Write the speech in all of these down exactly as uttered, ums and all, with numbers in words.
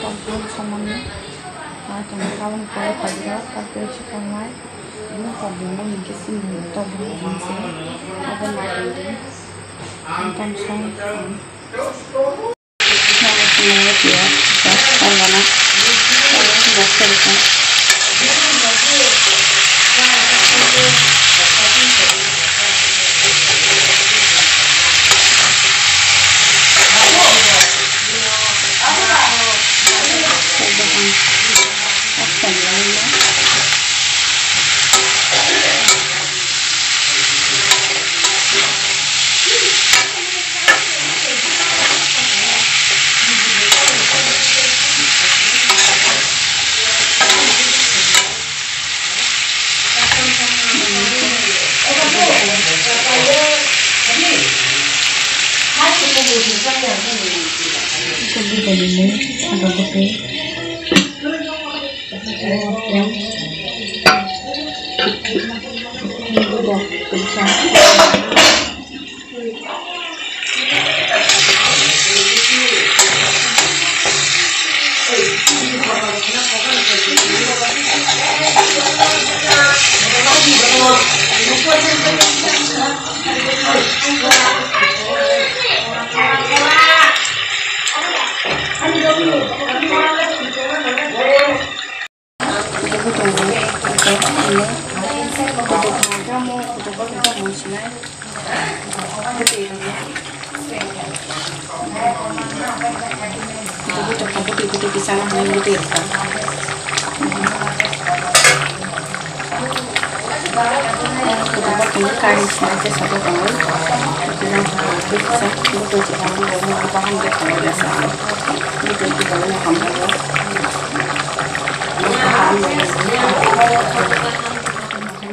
Tongthok samani, ah, tongthok tabuk kok phaijak, tei se tongnai. Bini kok bumung hinkhe chini tongthok bumung se, abo nai tongdi. Tongthok song.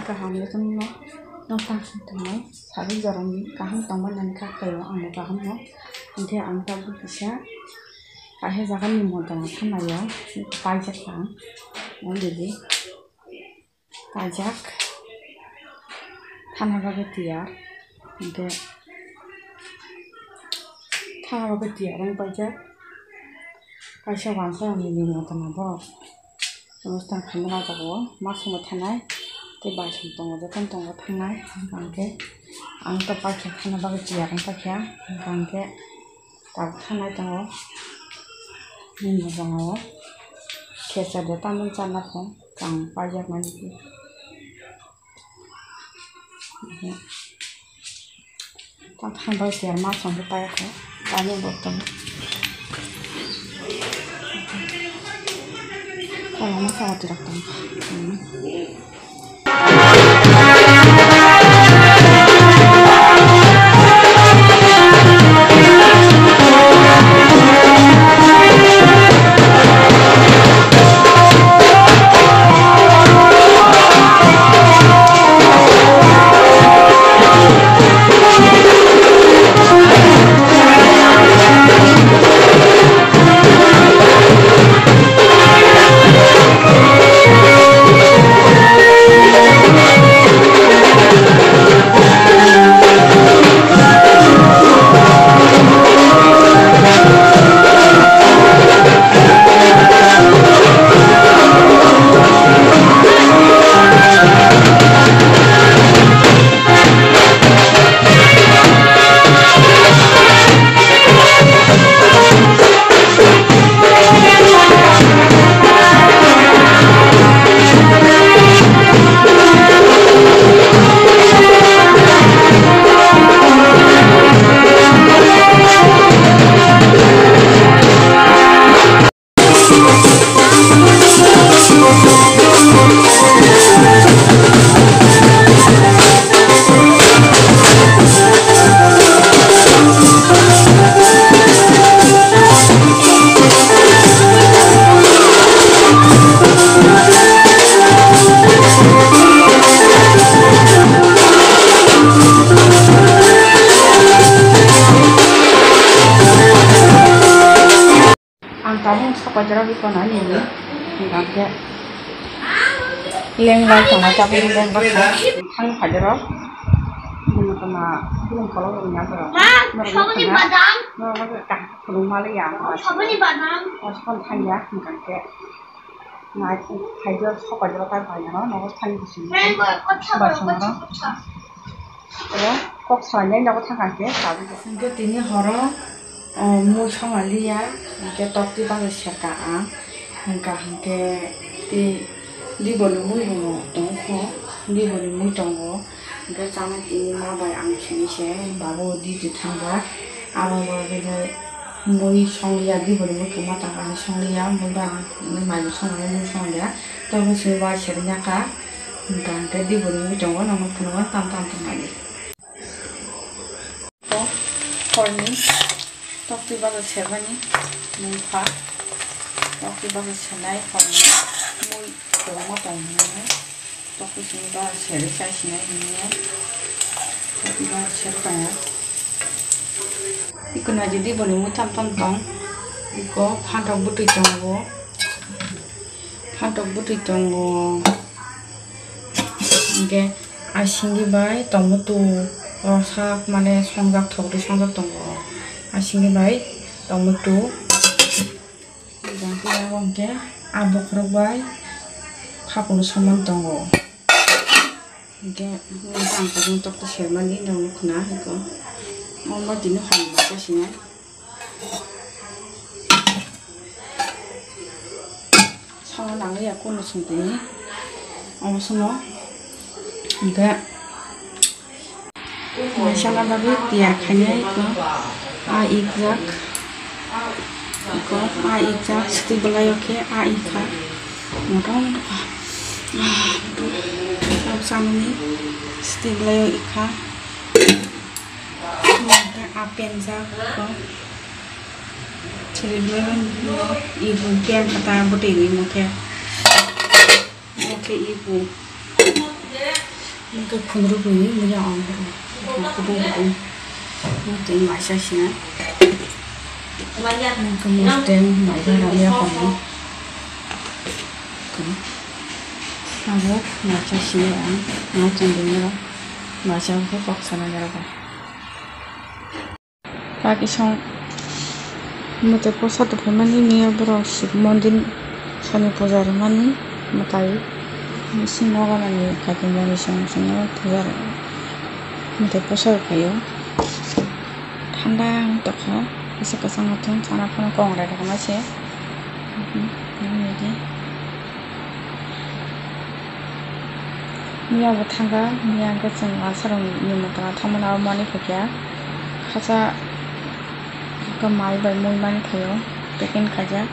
Kaham le tongno, nokha tongmai, sabik jorani kaham tongma nani kha khaio, ang bo kaham no. Hinkhe ang tabuk kisa, kaisa jaga ni moda thanaio, paijak ang, ang didi. Paijak. Thana bagwi tiyar. Hinkhe thana bagwi tiyar wng paijak. Kaisa wansa rokni nini moto no borok. Onustan khaina o jaga o ma songwi thanai. Tei bai song tongo, jotono tongo thangnai. Hinkhe ang to paikha thana bagwi tiyar wng paikha. Hinkhe tabuk thanai tongo. Nini moto no khecha de tamni chana kho. Chang paijak mani. Tang thang bai tiar ma chang pai kho. Tani bo tong. Kala ma sa tirak tong. Ang tabuk sapaijak rok iko nai nini, hingkha khe leng lai tongo tabuk leng bwkha thang phaijak rok. Tama, bini kolok rok ni aswk rok. Ma, norok saboni tanya. Badam. Norok no kaham phunuk mali ya. Saboni badam. Waskon thangya, hwnkha khe. Nai, khaijak, sopai jora tai bai no, nogo thani bisi. Mai, mai, kotha, basong kotha, no. Kotha. Oro kok salai nai nogo thang kha khe, sabi. Hwnkhe tini horo, o, mui songa liya, hwnkhe tokti bagwi serka ang. Hwnkha hwnkhe tei diboni mui bo tongo, diboni mui tongo. Hwnkhe chana tini ma bai ang sini se, babo duty thangjak. Abo bo bini mui songliya, diboni mui kwma tangkha hinwi songliya, mui bai ang mai bo songliya, mui songliya. Tabuk sini bai sernya kha, hwnkha hwnkhe diboni mui tongo, nokno phunukgo tam tam tongmani. Horni tokti baja sermani nungkha, tokti baja sernai horni mui kwbangma tong hwnwi. Tokti simi ba seri chai sinai hinwi tokti ba seri tongo. Iko naidi boni mui tam tam tong. Iko phantok bwtwi tongo. Phantok bwtwi tongo. Hwnkhe asingni bai tomato rosak mane songjak thok ri songjak tongo. Asingni bai tomato. Hwnkhe abo hwnkhe a bokhorok bai khapang soman tongo. Hwnkhe ang kajang tokto sermani nang nukho na hwnkhe. Omo tini hwn ma kasinai. Songna nangliya kunu song tini. Omo sono hwnkhe. Masala bagwi tiyar khainai ko a ikjak. Ko a ikjak, swtwi bwlaio khe a ikha. Motom, ah, motom. Samani swtwi bwlaio ikha. Hwnkhe a penjak ko. Swtwi bwlaio ibu pen kata bwtwi rwi mokhe. Oke, ibu. Oke, khunru bui, muya ang buru. Kutung kutung. Oke, maisa sina. Oke, mustang, maisa ramya kono. Oke. Abo maisa sina ang, maisa dengro. Maisa ko kok sana jaro ko. Pakisong mwtai posa tongphaimani miya borok Shiv mondir sani puja rwmani mwtai bisingo ganani kaitor moni song song puja rw mwtai posa rwphaio. Thanda wng tongkha kisa kwchangma thum sana phano kongrai rwkma se. Miya bo thangkha, miya hwnkhe chwng asarok nimotona thangmani abo manwi phaikha. Khacha hwnkhe mai bai mui manwi phaio, packing khaijak.